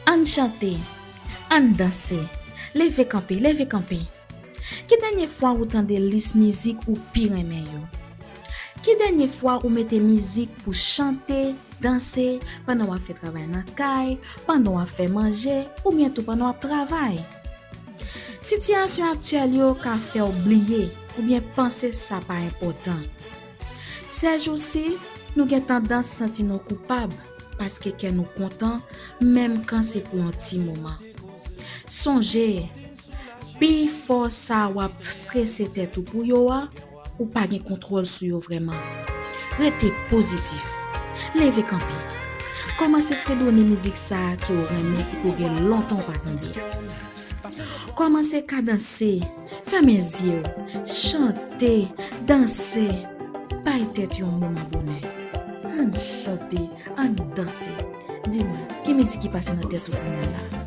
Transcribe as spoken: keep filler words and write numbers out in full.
Ann chante, ann danse, leve kanpe, leve kanpe. Ki dènye fwa ou tande lis mizik ou pi renmen yo? Ki dènye fwa ou mete mizik pou chante, danse, pandan w ap fè travay nan kay, pandan w ap fè manje, oubyen tou pandan w ap travay? Sitiyasyon aktyèl yo ka fè w bliye oubyen panse sa pa enpòtan. Sèjousi, nou gen tandans santi nou koupab paske kè nou kontan, menm kan se pou yon ti moman. Sonje, pifò sa w ap strese tèt ou pou yo a, ou pa gen kontwòl sou yo vrèman. Rete pozitif. Leve kanpe. Kòmanse fredone mizik sa a ke w renmen e ke w gen lontan w pa tande. Kòmanse kadanse, fèmen zye w, chante, danse, bay tèt yon moman bonè. Ann chante, ann danse. Di mwen, ki mizik ki pase nan tèt ou kounye a la?